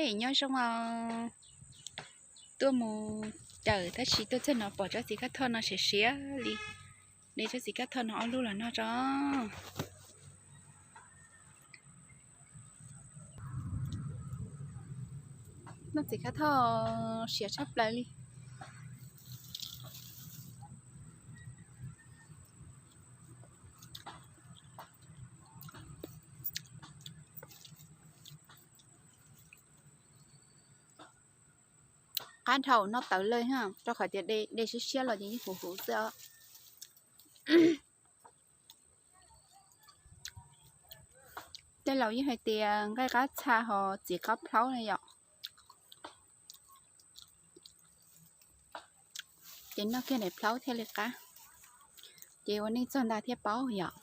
Nyob zoo os, tuaj mus cawm tab sis tuaj txog no pom tsob txiv kab thoj no siav siav li, de tsob txiv kab thoj no ob lub los noj tso. Noj txiv kab thoj siav tshaj plaws li. Qab dhau noj tawv lawm, rau qhov tias de siab siab los ces yeej huv huv xwb os. Tej laus yeej hais tias nqaij qab txha ho txiv qab plaub na yom. Ces noj kiag daim plaub thiaj li qab. Ces ua neej txog ntawd thiaj paub yom.